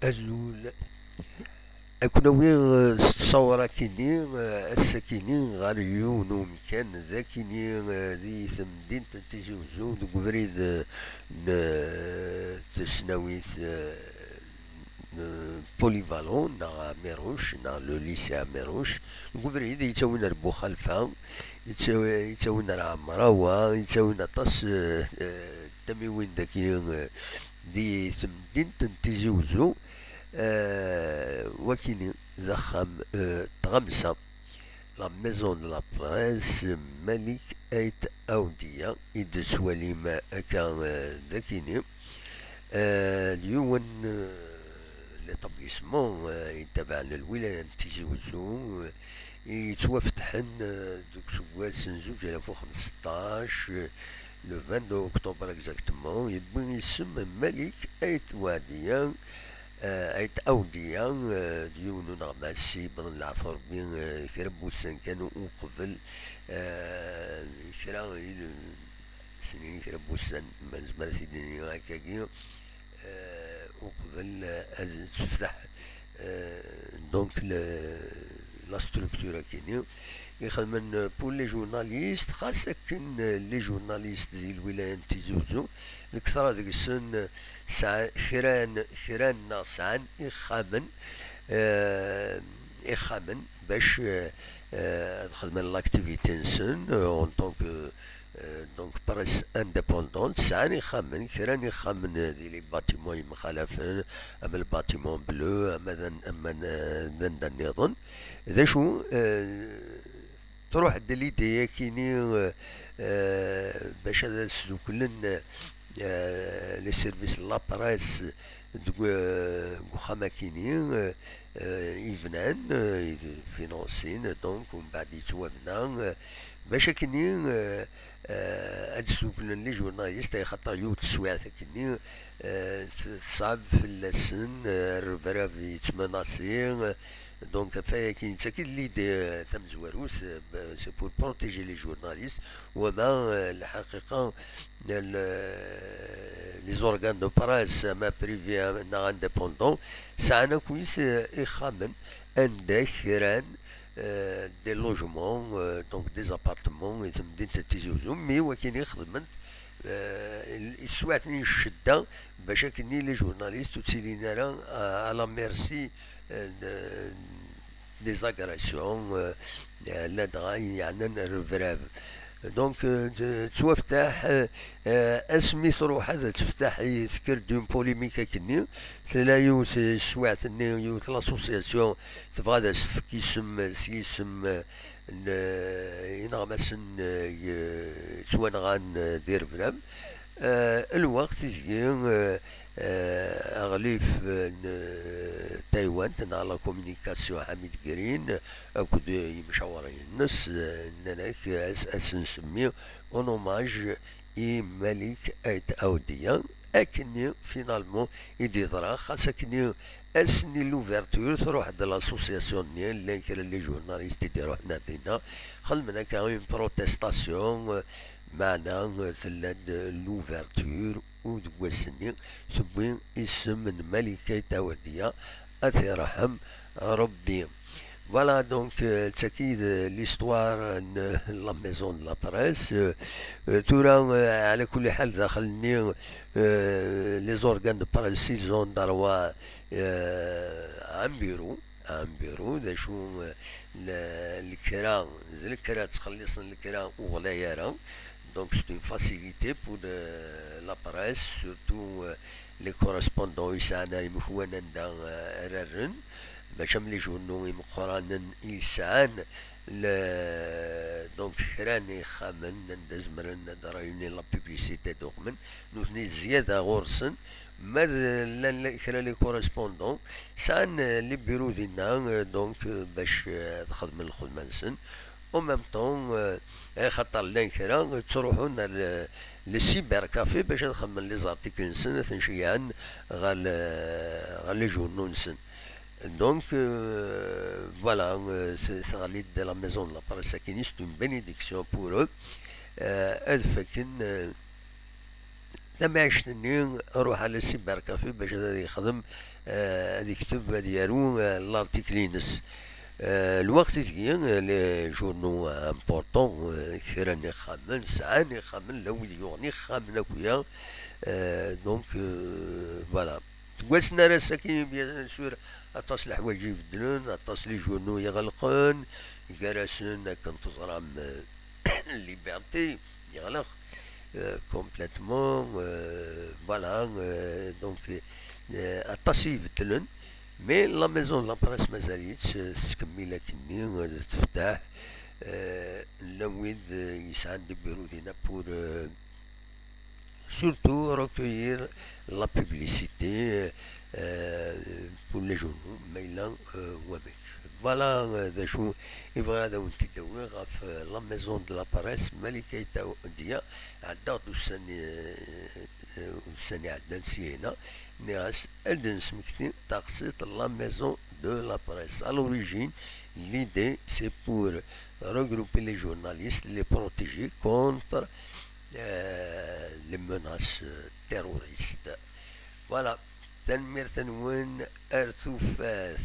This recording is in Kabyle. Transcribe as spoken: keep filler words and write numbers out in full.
Azul. Ad ken-awiɣ, eh, s ttawra akini, eh, ass akini ɣer yiwen umkan d akini, eh, di temdint n Tizi Uzzu, deg ubrid, eh, n, eh, tesnawit, eh, n Polyvalent, neɣ Amirouche, neɣ le lycée Amirouche. Deg ubrid yettawin ar Buxalfa, yettawi, yettawin ar Ɛemrawa, yettawin aṭas, eh, eh, tamiwin dagi, eh, di temdint n Tizi Uzzu. Eh, wakini d axxam, eh, n tɣamsa, la maison de la presse Malik Ait Aoudia, i d-tettwalim akka, eh, d akini. Eh, d yiwen, eh, l'établissement, eh, yettabaɛen lwilaya n Tizi Uzzu, eh, yettwafetḥen, eh, deg useggas n zuǧ alaf u xemseṭṭac, eh, le vingt-deux octobre exactement, yewwi isem Malik Ait Aoudia, eh, Ait Aoudia, eh, d yiwen uneɣmas i yewwḍen leɛfu Rebbi, eh, kra n wussan kan uqbel, eh, kra i, snin, kra n wussan, ma nezmer ad t-id-nini akkagi, eh, uqbel, eh, ad tefteḥ, eh, donc le, la structure akini ixedmen, eh, pour les journalistes, xas akken, eh, les journalistes di lwilaya n Tizi Uzzu, lektra deg-sen, eh, sɛan, kra n, kra nneɣ sɛan ixxamen, eh, ixxamen bac, eh, eh, ad xedmen l'activité-nsen, eh, en tant que, eh, donc presse indépendante, sɛan ixxamen, kra n ixxamen, eh, di les bâtiments yemxalafen, am le bâtiment bleu, ama d an-, ama n-, d anda nniḍen. D acu, eh, truḥ-d l'idée akini, eh, eh, bac ad sduklen, eh, les services de la presse deg, eh, deg uxxam akini, eh, eh, i bnan, eh, i finansin, donc, umbeɛd yettwabna, eh, bac akini, eh, eh, ad sduklen les journalistes, axaṭer yiwet teswiɛt akini, eh, t-, teṣɛeb fell-asen, eh, rrebrab yettmenasi, eh, donc, ɣef wayagi, nettak-id l'idée, eh, tamezwarut, eh, b-, c'est pour protéger les journalistes, wama, eh, lḥaqiqa, le, les organes de presse, ama privés, ama neɣ indépendants, sɛan akk yis, eh, ixxamen anda kran, eh, des logements, eh, donc des appartements, i temdint n Tizi Uzzu, mi wakin i xedment, eh, i teswiɛt-nni n ccedda, bac akken les journalistes ur ttilin ara, eh, à la merci, eh, n, des agressions, euh, euh, ladɣa yeɛnan rrebrab. Donc, euh, t-, tettwaftaḥ, euh, euh, asmi truḥ ad teftaḥ, i tekker-d une polémique akkenni, tella yiwet, euh, teswiɛt-nni, yiwet l'association tebɣa ad as-tefk isem s yisem, euh, n, euh, ineɣmasen, euh, y-, yettwanɣan, euh, di rrebrab. Euh, lweqt izgi, euh, eh, aɣlif, eh, n, eh, taywant neɣ la communication Ḥamid Green akked yimcawaren-nnes, eh, nnan-ak, eh, ad s-, ad s-nsemmi en hommage i Malik Ait Aoudia. Akkenni, finalement, i d-yeḍra, xas akkenni, ass-nni n l'ouverture, truḥ-d l'association-nni, llan kra n les journalistes i d-iruḥen ar dinna, xedmen akka une protestation, eh, meɛna, eh, tella-d l'ouverture, u deg wass-nni tewwi isem n Malika Ait Aoudia, ad t-irḥem Rebbi. Voilà, donc, euh, d tagi d l'histoire n la maison de la presse. Euh, euh, tura, euh, ɛla kulli ḥal, daxel-nni, euh, les organes de presse, ils ont droit, euh, à un bureau, à un bureau, d acu, euh, le-, lekra, d lekra, ttxelliṣen lekra ur ɣlay ara. Donc, c'est une facilité pour, euh, la presse, surtout, euh, les correspondants yesɛan ar imekwan anda, euh, ara rren, mačči am les journaux imeqqranen yesɛan le-, donc, kra n yixxamen anda zemren ad rayunin la publicité d uxmen, nutni zzyada ɣur-sen, ma d-, llan la-, kra les correspondants sɛan, euh, les bureaux dinna, euh, donc, euh, bac, euh, ad xedmen lxedma-nsen. En même temps, euh, axaṭer llan kra ttruḥun ar le, le cybercafé bac ad xedmen les articles-nsen, ad ten-ceyyɛen ɣer le, ɣer les journaux-nsen. Donc, euh, voilà, euh, t-, teɣli-d la maison de la presse akkin, c'est une bénédiction pour eux. Euh, ad fakken, euh, tamɛict-nni, ruḥ ar le cybercafé bac ad yexdem, eh, ad yekteb, ad yaru, eh, l'article-ines. Eh, lweqt ideg, eh, les journaux importants, eh, kra n ixxamen, sɛan ixxamen, la wid yuɣen ixxamen akya, eh, donc, eh, voilà. Seg wass-nni ar ass-agi, bien sûr, aṭas n leḥwayeǧ ibeddlen, aṭas n les journaux iɣelqen, gar-asen akken teẓram, eh, Liberté, yeɣleq, euh, complètement, euh, voilà, euh, donc, euh, aṭas i ibeddlen, mais la maison de la presse mazal-itt, euh, tettkemmil akkenni, euh, teftaḥ, euh, llan wid, euh, yesɛan des bureaux dinna pour, euh, surtout recueillir la publicité, euh, pour les journaux, ma yella, euh, wamek. Voilà, euh, d acu i bɣiɣ ad awen-t-id-awiɣ ɣef, euh, la maison de la presse, Malika Itaoudia, ɛeddaɣ-d ussan, euh, euh, ussan iɛeddan syin-a, nniɣ-as ad d-nesmekti taqsiṭ la maison de la presse. À l'origine, l'idée, c'est pour regrouper les journalistes, les protéger contre, euh, les menaces, euh, terroristes. Voilà, tanemmirt-nwen, ar tufat.